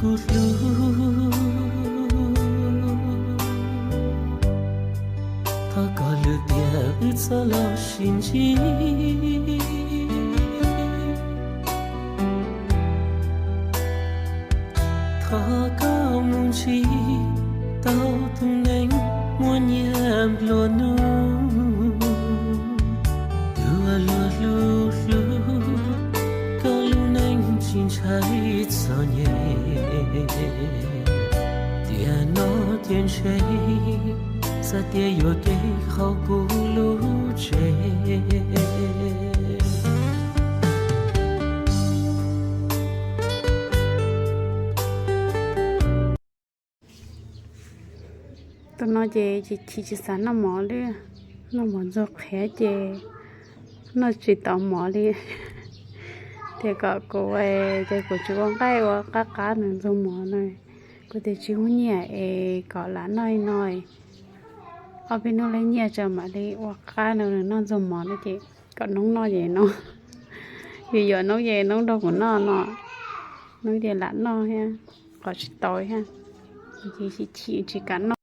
Kuv hlub, thov koj lwm tiam wb txhob los sib ntsib. Thov koj mus ntsib tau tus neeg muaj nyiaj nplua nuj, tus uas luag hlub hlub koj lub neej tsis ntshai txom nyem. Tiam no ces ntshe xav tias yuam kev qhov kuv lub tsev. Tus no ces chim chim tsis xav noj mov li, noj mov ntxuag qhiav ces noj tsis tau mov li. Tias kom kuv, ces kuv tsis ua nqaij ua qab qab nws ntxuag mov no. Kuv tias tsis muaj nyiaj es kom lam noj li no, ob peb hnub lawm nyiaj tso mam li ua qab no nws noj ntxuag mov no ces kom noob noj ces noob, yuav yuav noob ces noob nrog kuv noj no. Noob tias lam noj thiab, qhov tsis tau thiab, ces chim chim tsis kam noj.